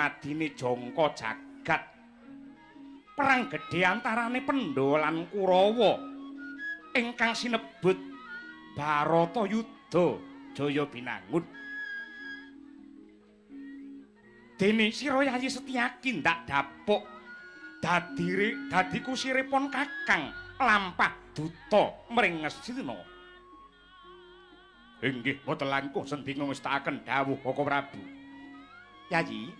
Dumadine jangka jagat. Perang gedhe antarane Pandhawa lan Kurawa ingkang sinebut Bharatayuddha Jaya Binangun. Dene sira Yayi Setyaki ndak dapuk dadi kusiripun Kakang lampah duta mring Ngastina. Inggih boten langkung sendika ngestakaken dawuh Koko Prabu. Yayi,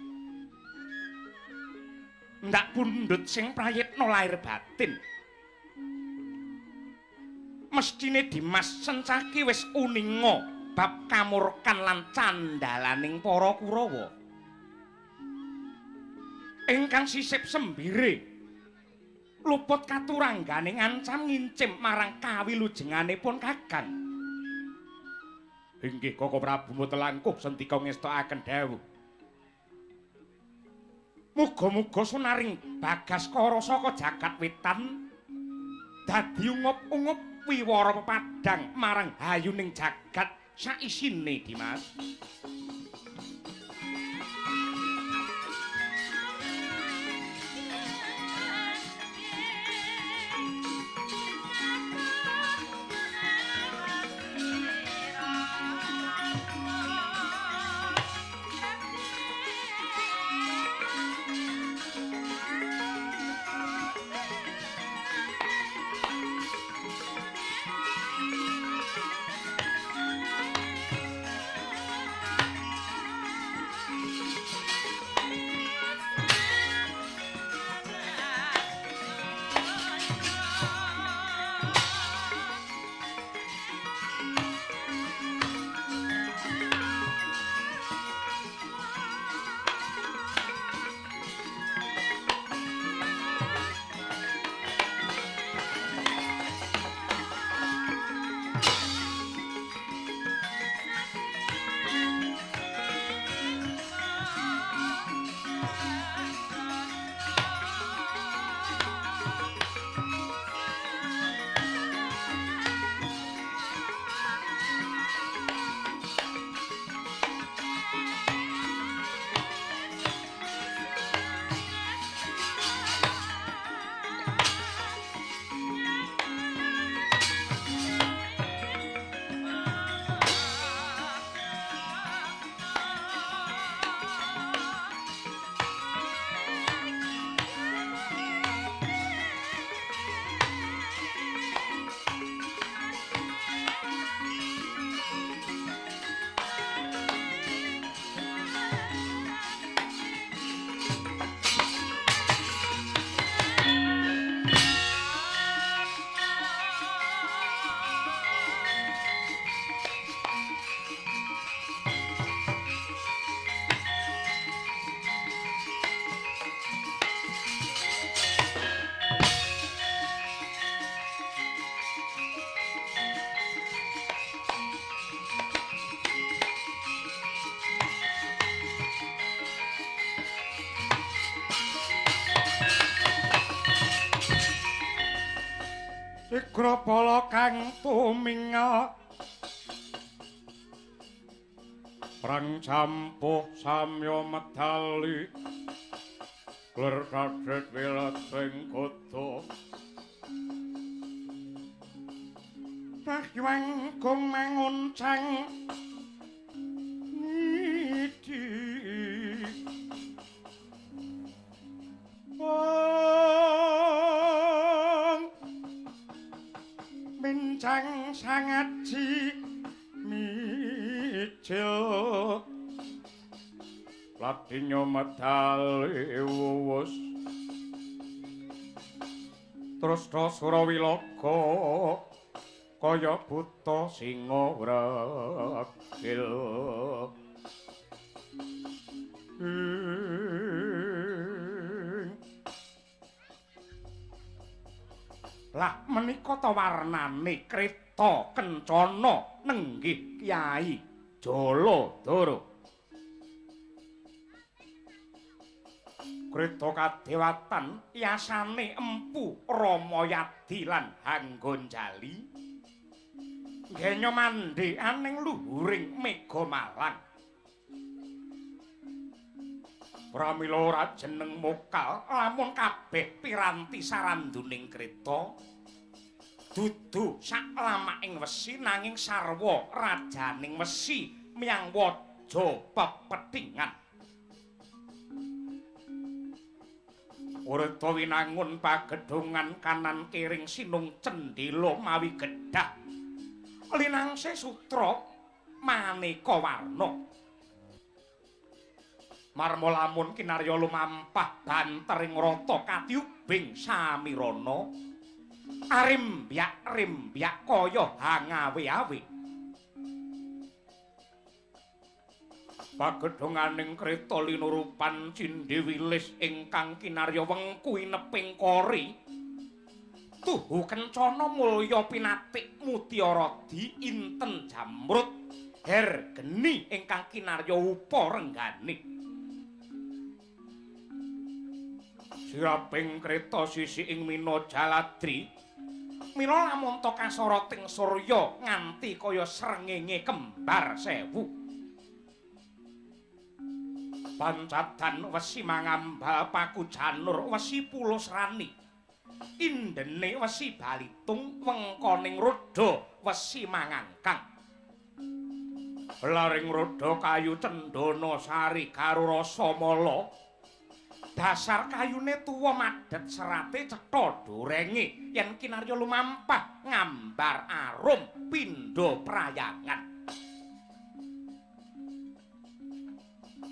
ndak pundhut sing prayitna lahir batin. Mesthine Dimas Sencaki wis uninga bab kamurkan lan candalaning para Kurawa. Ingkang sisip sembire luput katuranggane ngancam ngincim marang kawilujenganipun Kakang. Inggih Koko Prabu mboten langkung sendika ngestakaken dawuh. Muga-muga sunaring Bagaskara saka jagat wetan dadi ungup-ungup wiwara pepadhang marang hayuning jagat saisine Dimas. Sigrapala kang tuminga Prang campuh samya medali ler kadhet wilating kutha Rahyang gong manguncang nidi wong mincang sangaji mijil ladinya medali wuwus terus Surawilaga kaya buta singa wregil. Lah menika ta warnane kreta kencana nenggih Kyai Jaladara. Kreta kadewatan yasane Empu Ramayadi lan Hanggonjali ngenya mandhekan ning luhuring Mega Malang. Pramila ora jeneng mokal lamun kabeh piranti saranduning kreta dudu saklamaking wesi nanging sarwa rajaning wesi miyang waja pepethingan. Urta winangun pagedhongan kanan kiring sinung cendhela mawi gedhah linangse sutra maneka warna. Marma lamun kinarya lumampah bantering rata katiubing samirana arimbiak-rimbiak kaya hangawe-awe. Pagedhonganing kreta linurupan cindhe wilis ingkang kinarya wengku ineping kori tuhu kencana mulya pinatik mutiaradi inten jamrut her geni ingkang kinarya upa renggane. Siraping kreta sisi ing mina jaladri mila lamunta kasoroting surya nganti kaya srengenge kembar sewu. Pancadan wesi mangambal paku janur wesi pulus rani indene wesi balitung wengkoning roda wesi mangangkang belaring roda kayu cendana sari karo rasa mala dasar kayune tuwa madhet serate cetha dorenge yen kinarya lumampah ngambar arum pindha prayangan.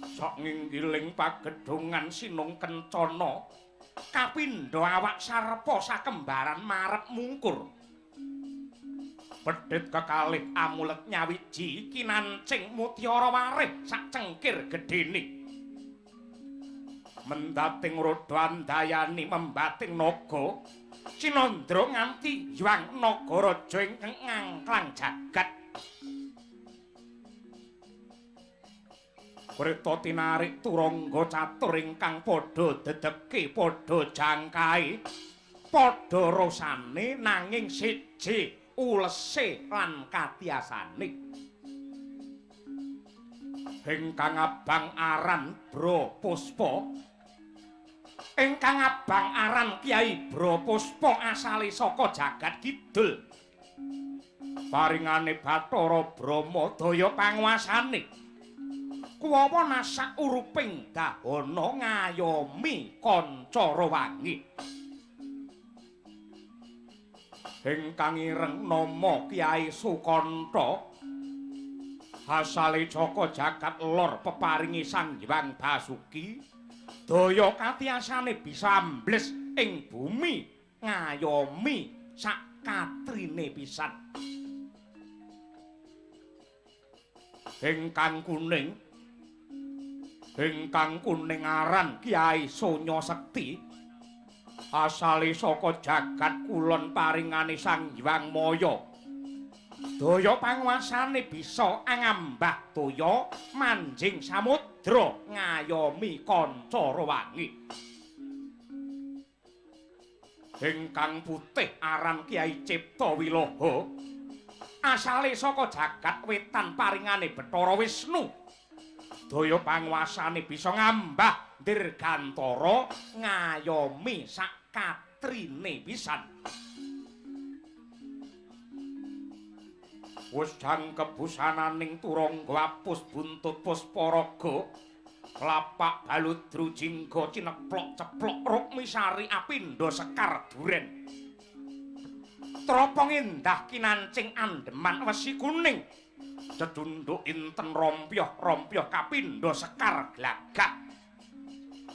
Sok nginggiling pagedhongan sinung kencana kapindha awak sarpa sakembaran marep mungkur. Pedhit kekalih amulet nyawiji kinancing mutiara warih sak cengkir gedhene. Mendating roda andayani membating naga cinandra nganti Hyang Nagaraja ingkang ngangklang jagat. Kreta tinarik turangga catur ingkang padha dedeke padha jangkahe padha rasane nanging siji ulese lan katiasane. Ingkang abang aran Bra Puspa, ingkang abang aran Kyai Bra Puspa asale saka jagat kidul paringane Bathara Brahma daya panguasane. Kuwawa nasak uruping dahana ngayomi kanca rawangi. Ingkang ireng nama Kyai Sukanta asale saka jagat lor peparingi Sang Hyang Basuki daya katiasane bisa ambles ing bumi ngayomi sak katrine pisan. Ingkang kuning, ingkang kuning aran Kyai Sonya Sekti asale saka jagat kulon paringane Sang Hyang Maya daya panguasane bisa angambah toya manjing samudra ngayomi kanca rawangi. Ingkang putih aran Kyai Cipta Wiloha asale saka jagat wetan paringane Bathara Wisnu daya panguasane bisa ngambah dirgantara ngayomi sak katrine pisan. Wis jangkep busananing turangga apus buntut pusparaga lapak baludru jingga cineplok ceplok rukmisari apindha sekar duren tropong endah kinancing andeman wesi kuning cedunduk inten rompyoh-rompyoh kapindha sekar glagah.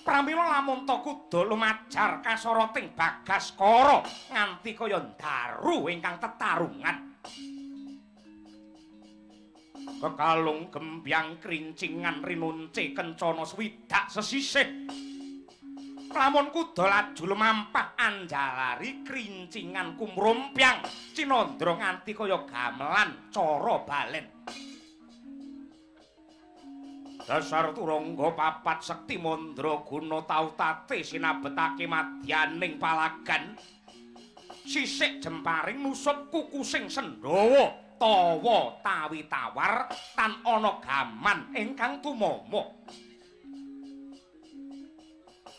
Pramila lamun ta kuda lumajar kasoroting Bagaskara nganti kaya daru ingkang tetarungan. Kekalung gembyang krincingan rinunce kencana swidak sesisih. Lamun kuda laju lumampah anjalari krincingan kumrumpyang cinandra nganti kaya gamelan cara balen. Dasar turangga papat sekti mandraguna tautate sinabetake madyaning palagan. Sisik jemparing nusup kukusing sendhawa tawa tawi tawar tan ana gaman ingkang tumama.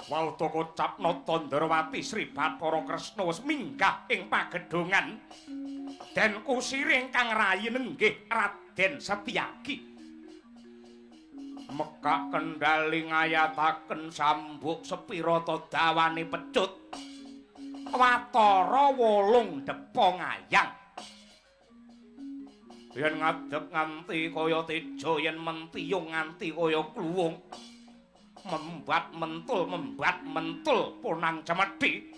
Wauta kocap Nata Ndrawati Sri Bathara Kresna wis minggah ing pagedhongan. Den kusire ingkang rayi nenggih Raden Setyaki. Mekak kendali ngayataken sambuk sepirata dawane pecut. Watara 8 depa ngayang. Yen ngadeg nganti kaya teja, yen mentiyung nganti kaya kluwung. Membat mentul ponang cemedhi.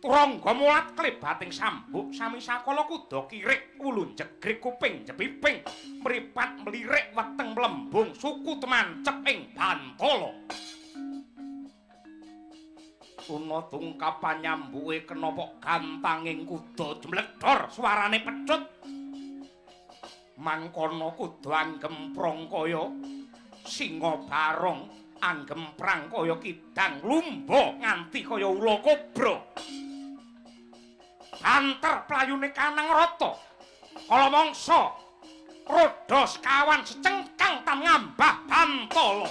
Turangga mulat klebating sambuk sami sakala kuda kirik wulu jegrik kuping jepiping mripat mlirik weteng mlembung suku temancep ing bantala. Una tungkapan nyambuke kenapa gantanging kuda jemledor suarane pecut. Mangkono kuda anggemprong kaya singa barong, anggemprang kaya kidang lumba nganti kaya ula kobra. Banter playune kanang rata kala mangsa roda sekawan secengkang tan ngambah bantala.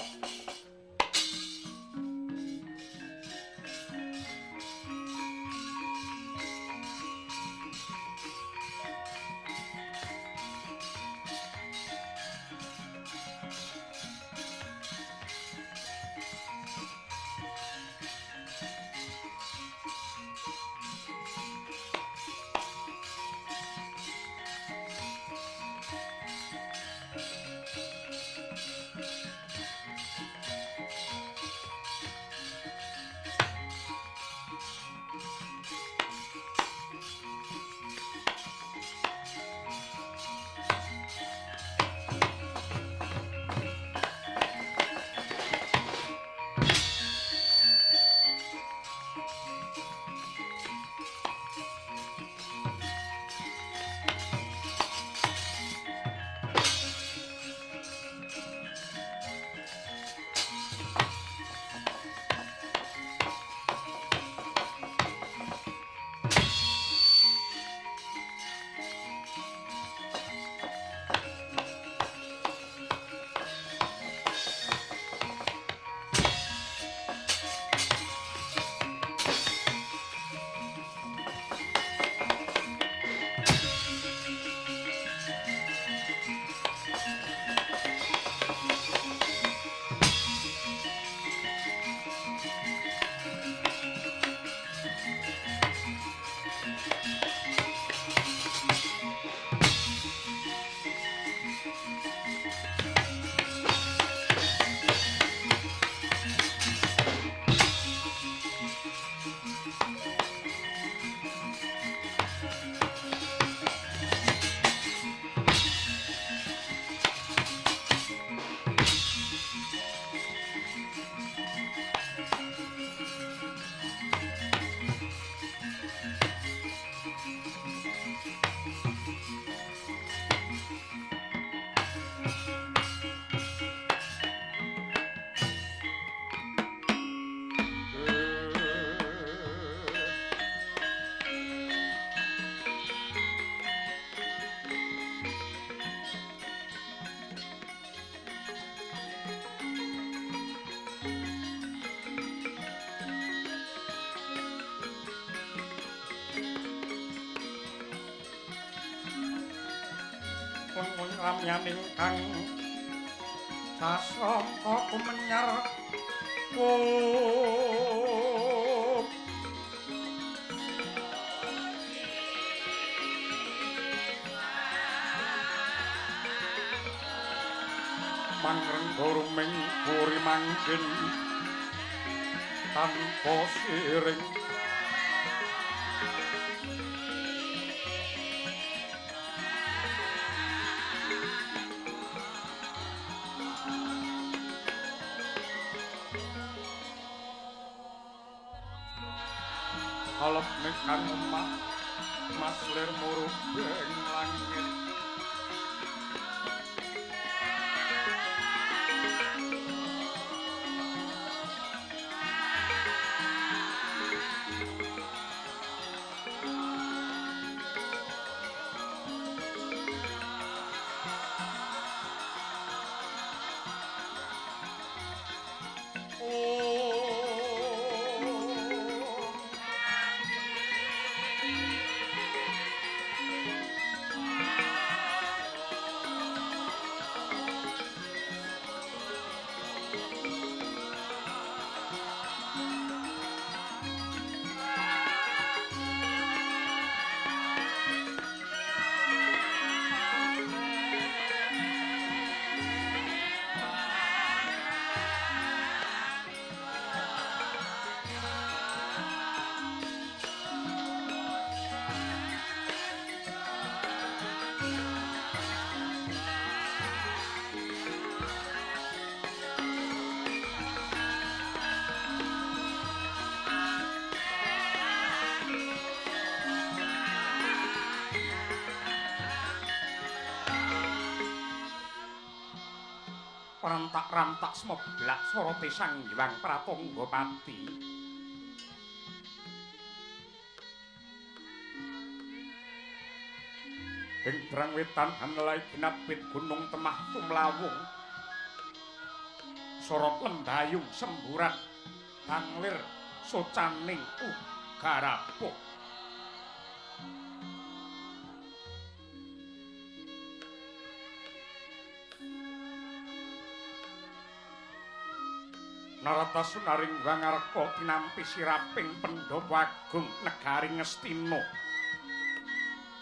Ramyaning kang sasangka kumenyar mangrengga ruming puri mangkin tanpa siring. Kalep kang omah mas lir murubeng langit. Oh. Rantak-rantak semeblak sorote Sang Hyang Pratangga Pati. Ing drang wetan hanelai ginapit gunung Temah tumlawung. Sorot lembayung semburat banglir socaning ugarapuh. Narata sunaring wangarka tinampi siraping Pandhawa Agung negari Ngastina.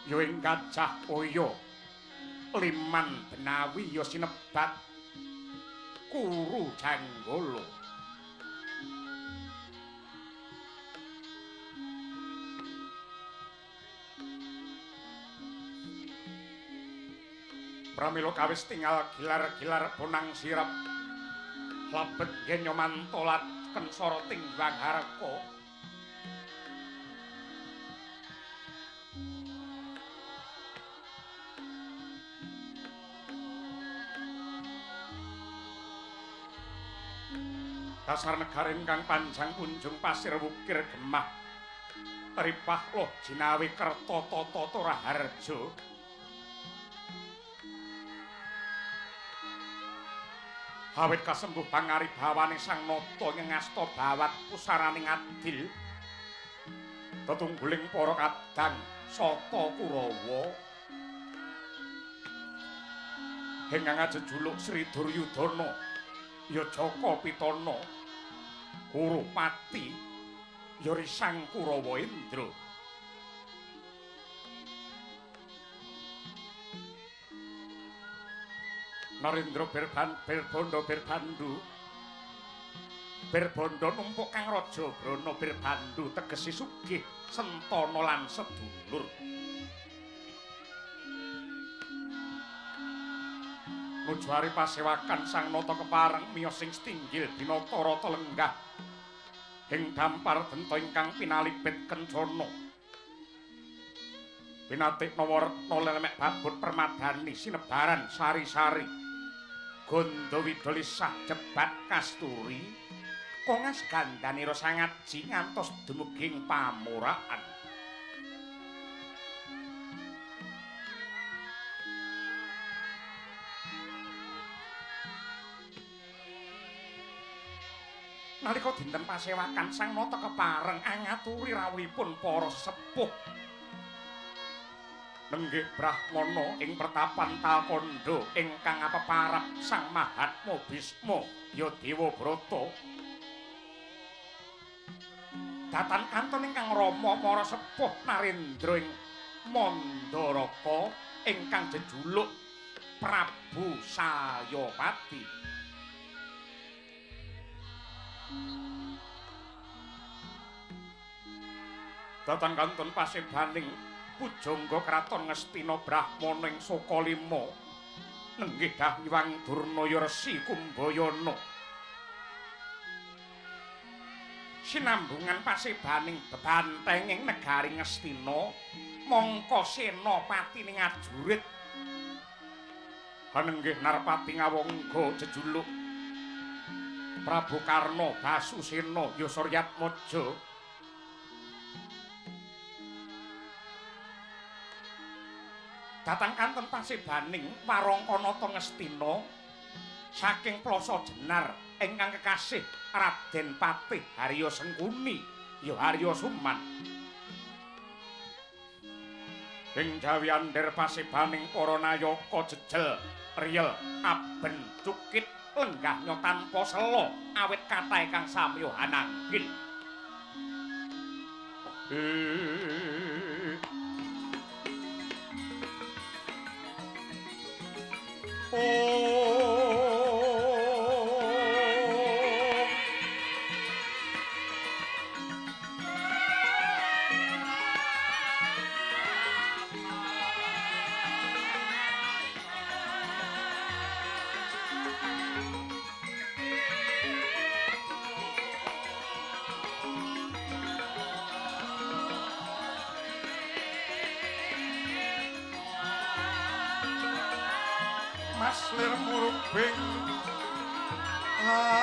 Ya ing Gajah Oya Liman Benawi ya sinebat Kuru Janggala. Pramila kawis tinggal gilar-gilar bonang sirep lebet genyoman tolat kensara tingbang harka. Dasar negara ingkang panjang punjung pasir wukir gemah tripah loh jinawi kerta tata raharja. Awit kasembuh pangaribawane Sang Nata ngasta bawat pusaraning adil tetungguling para kadang Sata Kurawa ingkang ajejuluk Sri Duryudana ya Jaka Pitana Kurupati ya Risang Kurawa Indra. Narendra Birbondo Birbandu Birbondo numpuk kang raja Brana Birbandu tegese sugih sentana lan sedulur. Nuju ari pasewakan Sang Nata kepareng miyos sing stinggil binata rata lenggah ing dampar denta ingkang pinalibet kencana. Pinatik nawaretna lemek babut permadani sinebaran sari-sari Gondo widolisah jebat kasturi kongas gandanira sangaji ngantos dumugi pamuraan. Nalika dinten pasewakan Sang Nata kepareng angaturi rawuhipun para sesepuh nenggih brahmana ing pertapan Talkandha ingkang apeparap Sang Mahatma Bisma ya Dewa Brata. Datan kanton ingkang rama para sepuh Narendra ing Mandaraka ingkang jejuluk Prabu Sayapati. Datan kanton pasebaning pujangga kraton Ngastina Brahmana ing Sokalima nenggih Dahyang Durna ya Resi Kumbayana. Sinambungan pasebaning bebantenging negari Ngastina mangka senopatining ajurit hanenggih Narpati Ngawangga jejuluk Prabu Karna Basusena ya Suryatmaja. Datang kanten pasebaning Warangkanata Ngastina saking Plasa Jenar ingkang kekasih Raden Patih Harya Sengkuni ya Harya Suman. Ing Jawi Ander pasebaning para nayaka jejel riyel aben cukit lenggahnya tanpa sela awit kathah kang samya hananggil. Mas lir murubing Langit.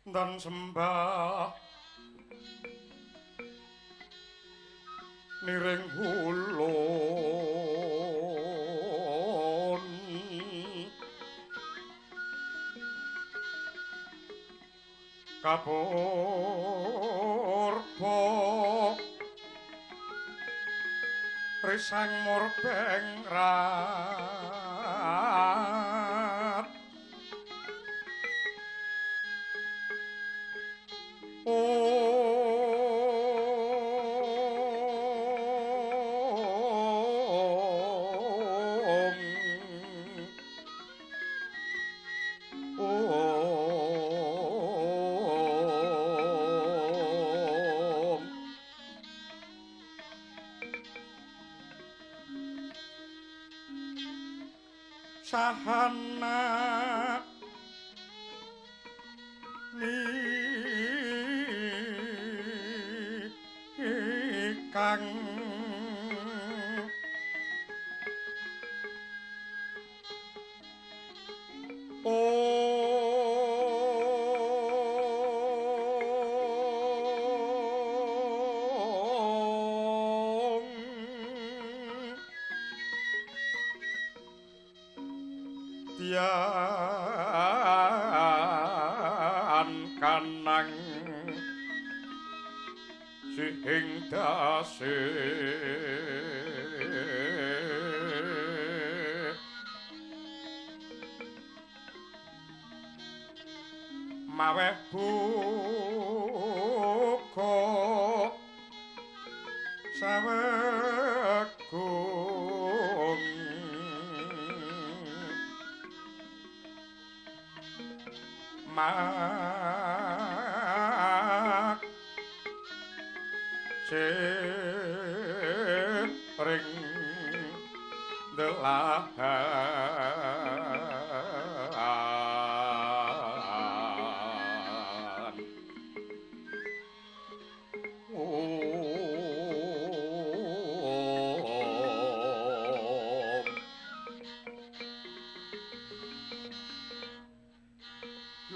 Dan sembah niring hulun kapurba risang murbeng rat. Sahana kang Tian kanang sing dase maweh buka sawegung mak ring delahan. Om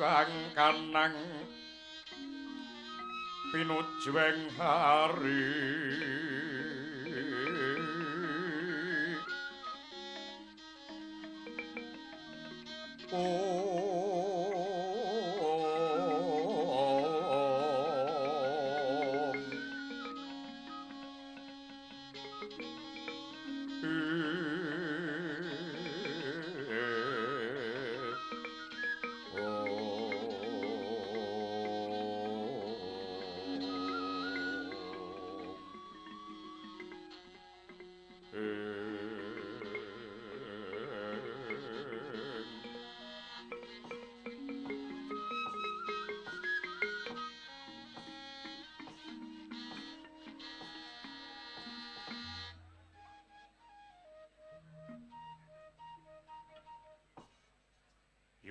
Yang kanang pinujueng hari Om Om.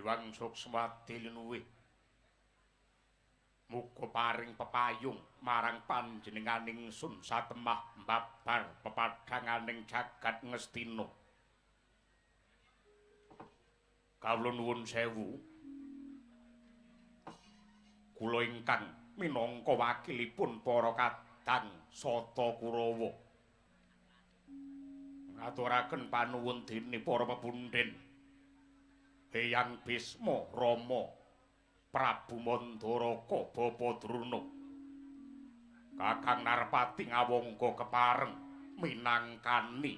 Hyang Suksmadi linuwih. Muga paring pepayung marang panjenenganing sun satemah mbabar pepadhanganing jagat Ngastina. Kawula nuwun sewu. Kula ingkang minangka wakilipun para kadang Sata Kurawa ngaturaken panuwun dene para pepundhen Hyang Bisma Rama Prabu Mandaraka Bapa Drona Kakang Narpati ngawangga kepareng minangkani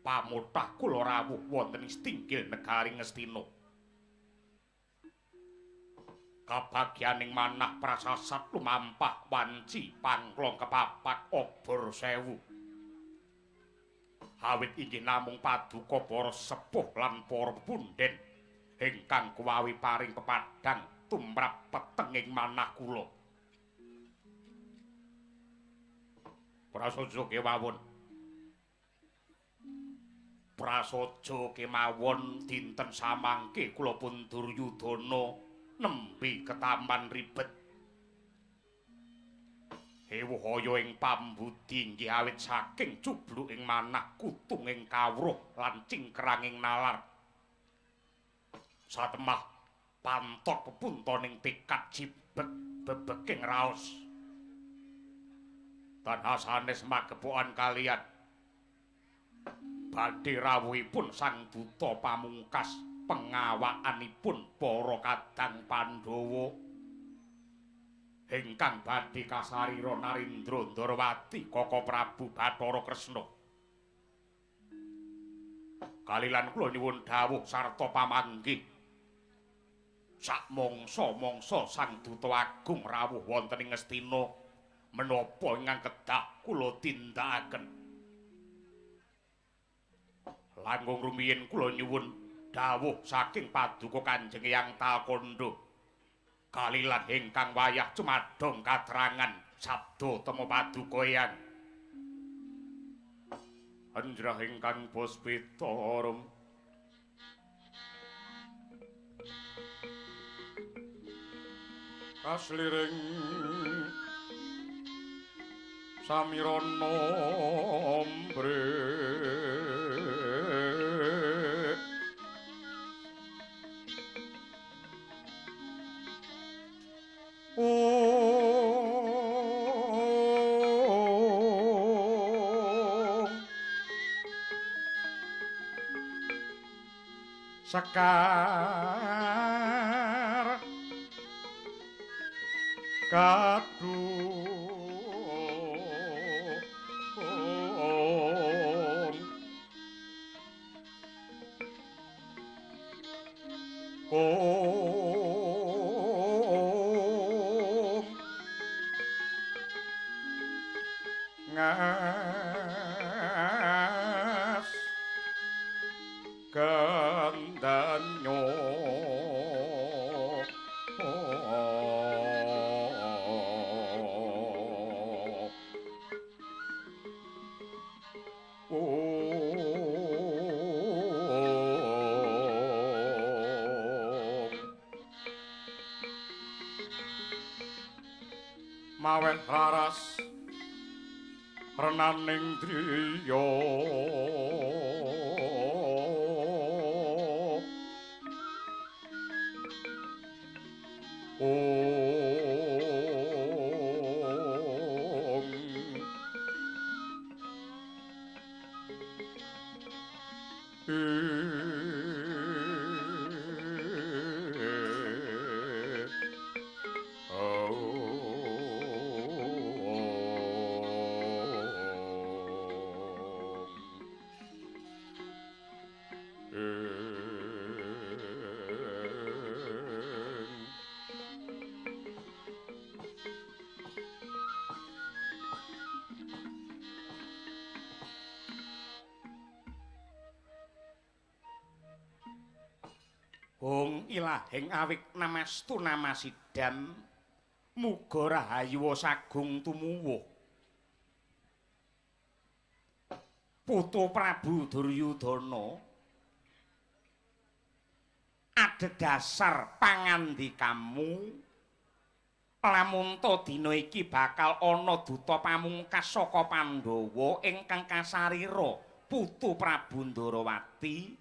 pamothah kula rawuh wonten ing setinggil negari Ngastina. Kabagyaning manah prasasat lumampah wanci pangklong kepapak obor sewu. Awit inggih namung paduka para sepuh lan para pepundhen ingkang kuwawi paring pepadhang tumrap petenging manah kula. Prasaja kemawon. Prasaja kemawon dinten samangke kula pun Duryudana nembe ketaman ribet. Hewuhaya ing pambudi inggih awit saking cubluking manah kutunging kawruh lan cingkranging nalar. Satemah pantok pepuntoning tekad jibeg bebeking raos. Tanah sanes magepokan kalian badhe rawuhipun Sang Duta pamungkas pengawakanipun para kadang Pandhawa ingkang badhe kasarira Narendra Ndarawati Kaka Prabu Bathara Kresna. Kalilan kula nyuwun dawuh sarta pamanggih sakmangsa-mangsa Sang Duta Agung rawuh wonten ing Ngastina menapa ingkang kedah kula tindakaken. Langkung rumiyin kula nyuwun dawuh saking paduka Kanjeng Hyang Talkandha. Kalilan ingkang wayah cumadong katrangan sabda tema paduka Hyang. Anjrah ingkang puspita arum kasliring samirana ambre sekar kadung kong ngas kandanyo maweh raras renaning driya Hong ilahing awik namastu namasidam muga rahayu sagung tumuwuh. Putu Prabu Duryudana Adhedhasar pangandikamu lamun ta dina iki bakal ana duta pamungkas saka Pandhawa ingkang kasarira putu Prabu Ndarawati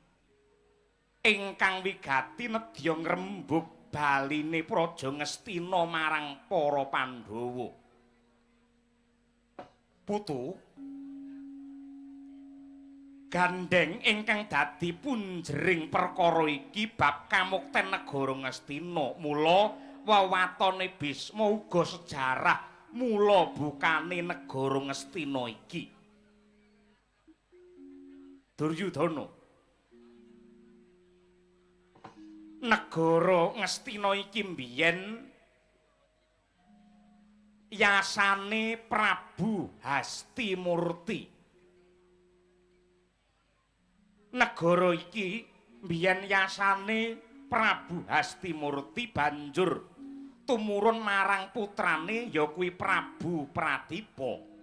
ingkang wigati nedya ngrembug baline Praja Ngastina marang para Pandhawa. Putu gandheng ingkang dadi punjering perkara iki bab kamukten negara Ngastina. Mula wewatone Bisma uga sejarah mula bukane negara Ngastina iki. Duryudana, negara Ngastina iki mbiyen yasane Prabu Hastimurti. Negara iki mbiyen yasane Prabu Hastimurti banjur tumurun marang putrane ya kuwi Prabu Pratipa.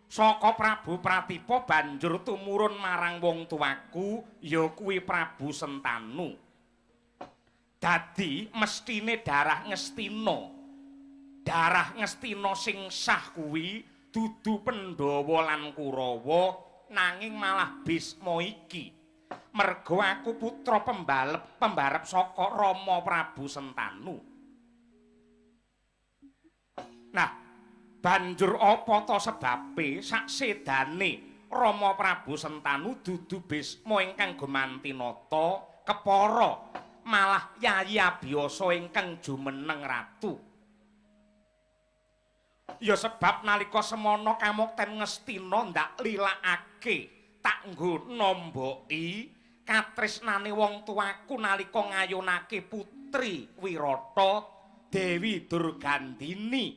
Saka Prabu Pratipa banjur tumurun marang wong tuaku ya kuwi Prabu Sentanu. Dadi mestine darah Ngastina. Darah Ngastina sing sah kuwi dudu Pandhawa lan Kurawa nanging malah Bisma iki. Mergo aku putra pembarep saka Rama Prabu Sentanu. Nah, banjur apa ta sebabe saksedane Rama Prabu Sentanu dudu Bisma ingkang gumanti nata kepara malah Yayi Abiyasa ingkang jumeneng ratu. Ya sebab nalika semana kamukten Ngastina ndak lilakake tak nggo namboki katresnane wong tuaku nalika ngayunake putri Wirata Dewi Durgandini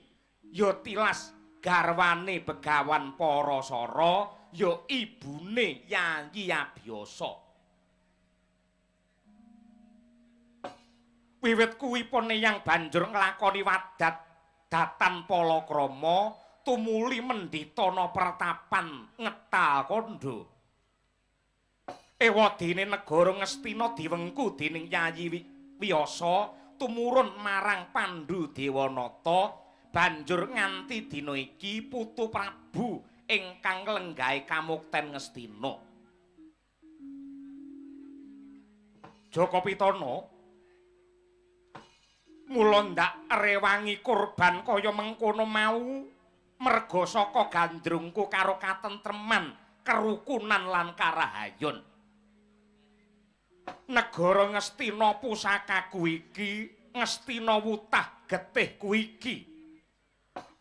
ya tilas garwane Begawan Parasara ya ibune Yayi Abiyasa. Wiwit kuwi Poneyang banjur nglakoni wadat datan palakrama tumuli mendhitana pertapan ngetal kandha. Ewadene negara Ngastina diwengku dening Yayi Wiyasa tumurun marang Pandhu Dewanata banjur nganti dina iki putu Prabu ingkang lenggahe kamukten Ngastina. Jaka Pitana, mula ndak rewangi kurban kaya mengkono mau merga saka gandrungku karo katentreman, kerukunan lan karahayon. Negara Ngastina pusakaku iki, Ngastina wutah getihku iki.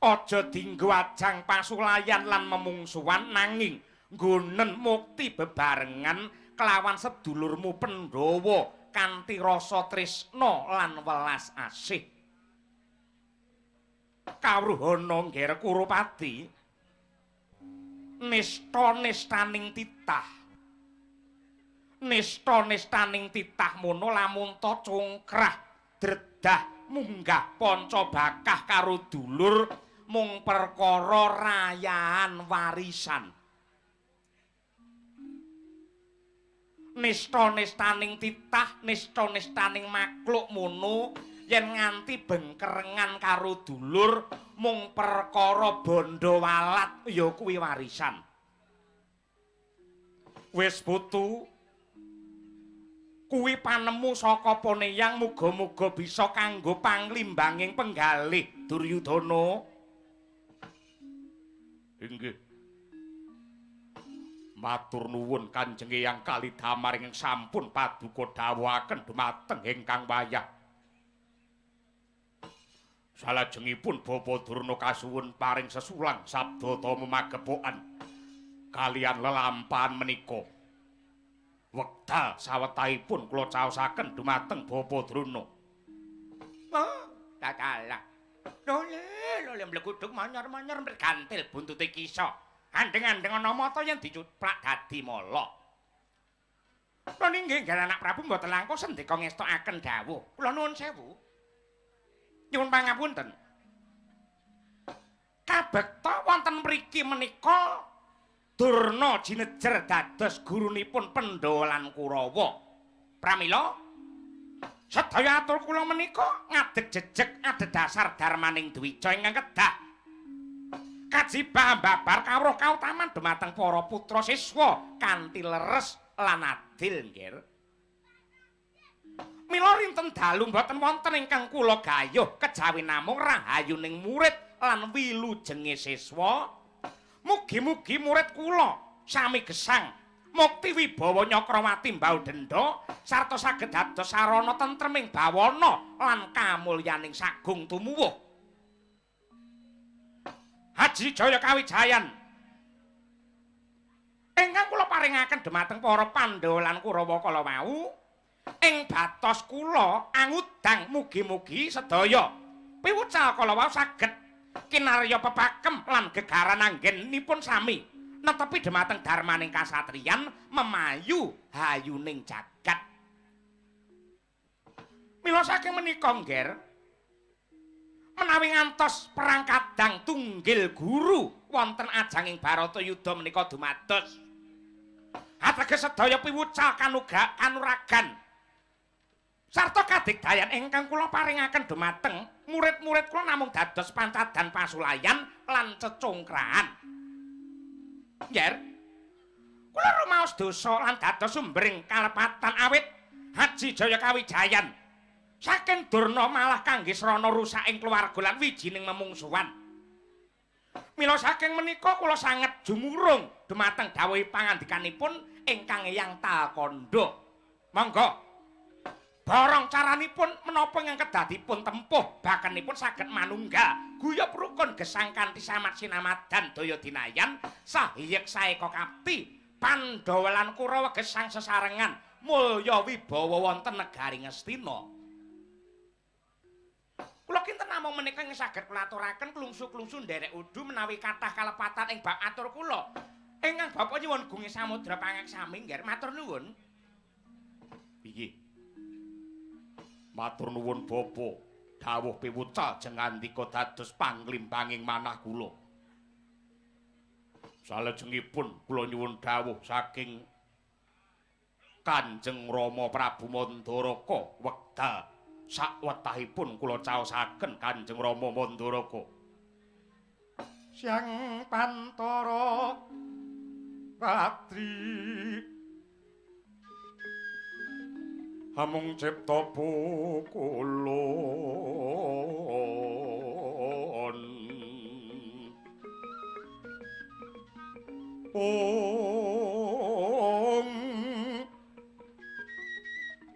Aja dinggo ajang pasulayan lan memungsuhan nanging nggonen mukti bebarengan kelawan sedulurmu Pandhawa kanthi rasa tresna lan welas asih. Kawruhana Ngger Kurupati nista-nistaning titah. Nista-nistaning titah mono lamun ta cungkrah dredah munggah panca bakah karo dulur mung perkara rayaan warisan. Nista-nistaning titah, nista-nistaning makhluk mono yen nganti bengkerengan karo dulur mung perkara bondo walat ya kuwi warisan. Wis putu kuwi panemu saka Poneyang muga-muga bisa kanggo panglimbanging penggalih Duryudana. Inggih. Matur nuwun Kanjeng Eyang Kalidamar ingkang sampun paduka dawuhaken dumateng ingkang wayah. Salajengipun Bapak Durna kasuwun paring sesulang sabda tama magepokan kalian lelampahan menika. Wekdal sawetahipun kula caosaken dumateng Bapak Durna. Oh, kakalah. Lole, lole mleguduk manyor-manyor mergantil buntute kisa. Andeng-andeng ana mata yen dicuplak dadi mala. Kula ninggih anak Prabu mboten langkung sendika ngestokaken dawuh. Kula nuwun sewu. Nyuwun pangapunten. Kabekta wonten mriki menika Durna jinejer dados gurunipun Pandhawa lan Kurawa. Pramila sedaya atur kula menika ngadeg jejeg adhedhasar dharmaning dwija ingkang kedah kajibah babar kawruh kautaman dumateng para putra siswa kanthi leres lan adil nggih. Mila rinten dalu mboten wonten ingkang kula gayuh kejawi namung rahayuning murid lan wilujenge siswa. Mugi-mugi murid kula sami gesang mukti wibawa Nyakrawati mbau denda sarta saged dados sarana tentreming bawana lan kamulyaning sagung tumuwuh. Haji Jaya Kawijayan ingkang kula paringaken dumateng para Pandhawa lan Kurawa kala wau, ing batos kula angudang mugi-mugi sedaya piwucal kala wau saged kinarya pepakem lan gegaran anggenipun sami netepi dumateng dharmaning kasatriyan memayu hayuning jagat. Mila saking menika ngger, menawi ngantos perang kadang tunggil guru wonten ajanging Baratayuda menika dumados ateges sedaya piwucal kanuragan sarta kadigdayan ingkang kula paringaken dumateng murid-murid kula namung dados pancadan pasulayan lan cecungkrahan. Nggih, kula rumaos dosa lan dados sumbering kalepatan awit Haji Jaya Kawijayan saking Durna malah kangge srana rusaking keluarga lan wijining memungsuhan. Mila saking menika kula sanget jumurung dumateng dawuh pangandikanipun ingkang Eyang Talkandha. Monggo borong caranipun menapa ingkang kedah dipun tempuh bakenipun saged manunggal guyub rukun gesang kanthi samat sinamadan daya dinayan sahiyek saeka kapti Pandhawa lan Kurawa gesang sesarengan mulya wibawa wonten negari Ngastina. Kula kinten namung menika ingkang saged kula aturaken klungsu-klungsu nderek udu menawi kathah kalepatan ing bab atur kula. Ingkang bapa nyuwun gunge samudra pangaksami nggih matur nuwun. Piye? Matur nuwun bapa, dawuh piwucal jengandika dados panglimbanging manah kula. Salajengipun kula nyuwun dawuh saking Kanjeng Rama Prabu Mandaraka wekdal sakwetahipun kula caosaken Kanjeng Rama Mandaraka. Siang pantara ratri amung cipta pukulun ong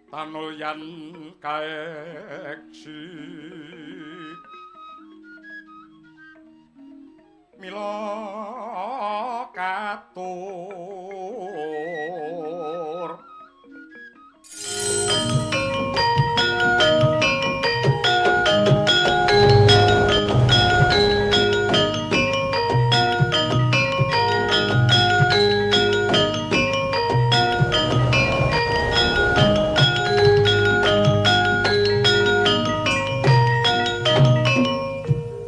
tanulyan kaeksi mila katur